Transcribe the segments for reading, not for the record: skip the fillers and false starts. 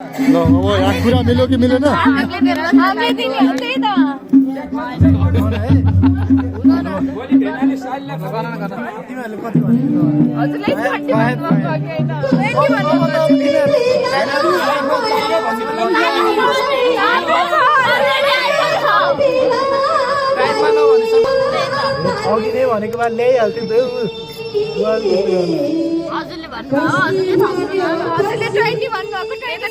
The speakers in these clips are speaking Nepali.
ल अब यहाँ कुरा मिल्यो कि मिलेन? अघि नै भनेको भए ल्याइहाल्थ्यो त हजुरले भन्नु हजुरले हजुरले 20 भन्नुभएको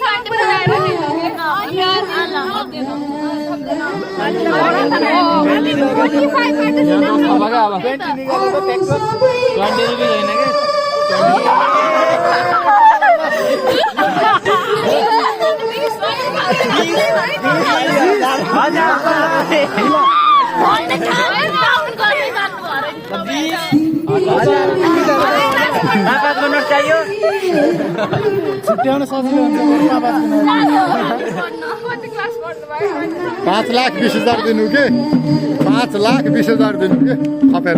छुट्याउन सजिलो हुन्छ 5,20,000 दिनु के 5,20,000 दिनु के थपेर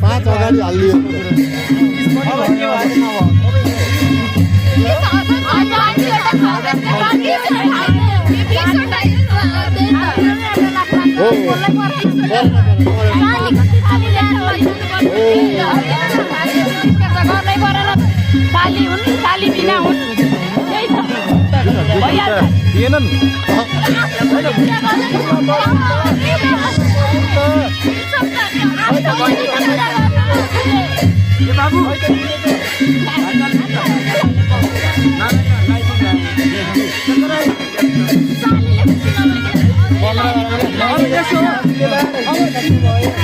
5 अगाडि हालियो15